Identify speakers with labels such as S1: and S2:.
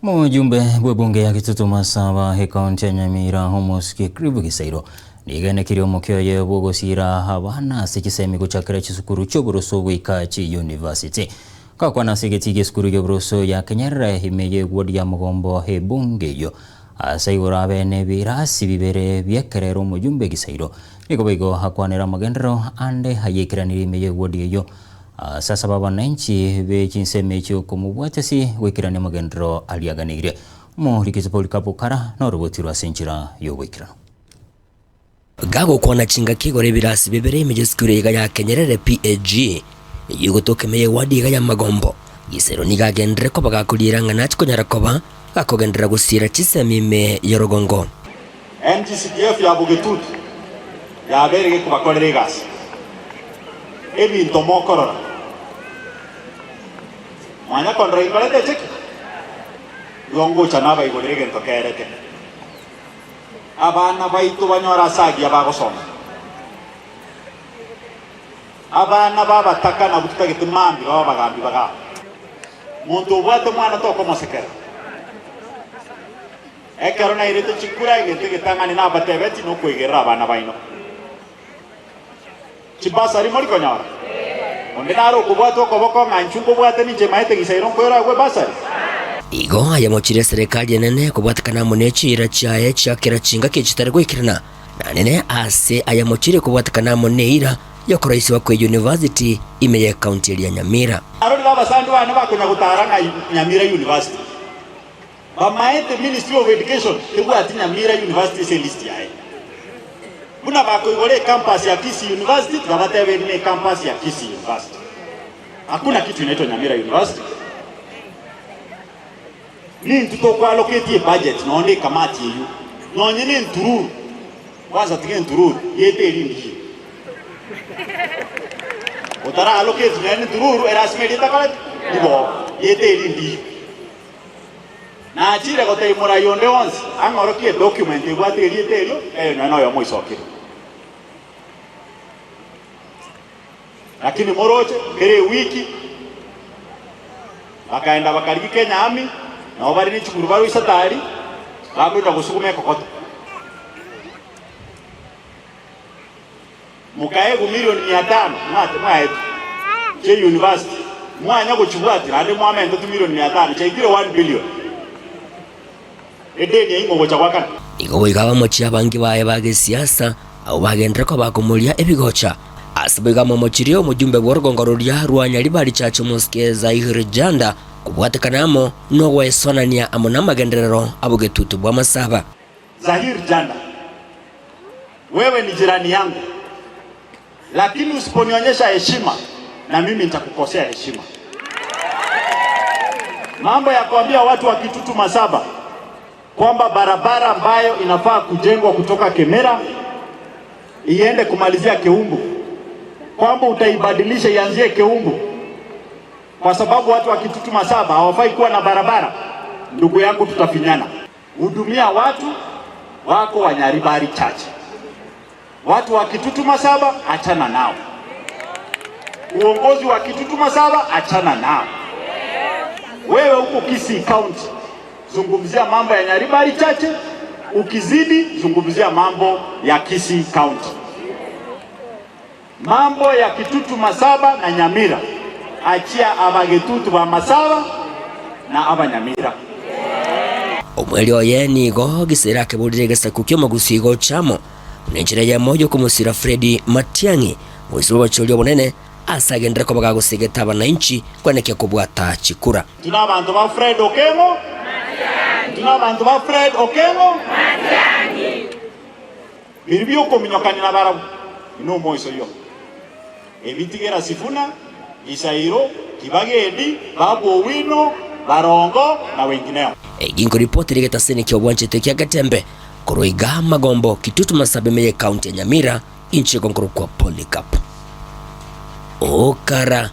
S1: Omojumbe bw'ebunge ya Kitutu Masaba ekaunti ya Nyamira Omosike Clive Gisairo nigo enekirie omokia oye bw'ogosiira abana ase chisemi gochakera chisukuru chi'oboroso goika chiyunivasiti. Gakwana ase egetii gi'esukuru y'oboroso ya Kenyerere ime y'eward ya Mogombo ebunge eyio ase igoro abe nebirasi bibere bi'ekerero omojumbe Gisairo nigo boigo akwanera amagenderero ande ayaikeranirie ime y'eward eyio Ase asaba abananchi be chinsemo echio komobwatia ase goikerania amagenderero aria aganeirie. Omoriki Polycarp Kara norobotirwe ase enchera y'oboikeranu.
S2: Gagokwana chingaki igoro ebirasi bibere ime y'esukuru iga ya Kenyerere PAG, eyio egotoka ime y'ewadi iga ya Magombo. Gisero nigo agenderere koba gakoriera ng'a nachi konyara koba gakogenderera gosiira chisemi ime y'orogongo.
S3: NGCDF ya Bogetutu yabeire gekobakorera egasi. Ebinto mokorora. Mwanya kondora inkorete echeki? Igo ngocha nabaigorere egento kerete. Abana baito banyore ase agiya bagosoma. Abana b'abataka nabwo totagete mambia babe abagambi bagaa. Monto obwate mwana tokomosekera. Ekero nairete chikura egento egetang'ani nabatebetie nokoigerera abana baino. Chibasari mori konyora? Onde nare okobwata okoboko ng'a inchuo nkobwate ninche maete gisairo nkoira agwo ebasari?
S2: Igo ayamochire eserekari enene kobwatekana amo ne chiira chiaye chia kera chingaki chitari goikerana, na nene ase ayamochire kobwatekana amo neira y'okoroisigwa kwe university ime y'ecounty eria Nyamira.
S3: Narorire abasani bane bakonya gotara ng'a Nyamira University. Bamaete Ministry of Education tebwati Nyamira University ase elist yaye. Buna bakoigora ecampus ya Kisii University tiga batebe eri ne ecampus ya Kisii University. Hakuna kitu inaitwa Nyamira University. Nintwe tokoallocate ebudget nonya ne ekamati eyio nonye ne entururu kwanza tiga entururu yete eri ndiyo. Otara allocate nonya ne entururu erasima eria etakoreti ribogo yete eri ndiyo. Nachire gotebia morai onde onsi ang'orokie edocument ebwate erieta erio, eye nonya noyomo oisokire. Lakini moroche, kera ewiki bakaenda bakarigia Kenya Army, nabo bare ne chiguru baroisete aria, bakoenda gosuguma ekokoto. Mokaegwa milioni mia tano mwaetwe chie university, mwanya gochibwatia naende mwamenta chimilioni mia tano chiaikire one billion. Edeni eyio mogocha goakana.
S2: Nigo boigo abamochie abange baye ba gesiasa, abwo bagenderere koba bakomoria ebigocha. Ase boigo amomochirie omojumbe bw'orogongo roria rwa Nyaribari Church Mosque Zahir Janda kobwatekana amo nogwesonania amo namagenderero abogetutu bw'amasaba.
S3: Zahir Janda. Wewe ni jirani yangu, lakini usiponionyesha heshima na mimi nitakukosea heshima. Mambo ya kuambia watu wa Kitutu Masaba kwamba barabara ambayo inafaa kujengwa kutoka Kemera iende kumalizia Keumbu, kwamba utaibadilisha ianzie Keumbu kwa sababu watu wa Kitutu Masaba hawafai kuwa na barabara, ndugu yangu, tutafinyana. Hudumia watu wako wa Nyaribari Church. Watu wa Kitutu Masaba achana nao. Uongozi wa Kitutu Masaba achana nao. Wewe huko Kisii County zungumzia mambo ya Nyaribari Church, ukizidi zungumzia mambo ya Kisii County. Mambo ya Kitutu Masaba na Nyamira achia abagetutu ba Masaba na Abanyamira.
S2: Omweri oye nigo gisira akeborire egesaku ki'omogusii gocha amo, buna enchera eyemo y'okomosira Fred Matiang'i, moisi bw'obochori obonene, ase agenderere koba gagosegeta abanainchi kwenekia kobwata chikura.
S3: Intwe nabanto ba Fred Okengo Intwe nabanto ba Fred Okengo Matiang'i. Biria bi'okominyokania nabarabwo, inwe omoiso oyio. Ebitigera Sifuna, Gisairo, Kibagedi, Babu Owino, Barongo, na wengineo.
S2: Eki nkoripoti rigetasini ki'obwanchete kia Getembe, korwa iga Magombo, Kitutu Masabe ime y'Ecounty ya Nyamira, inche igo nkorokwa Polycarp Okara.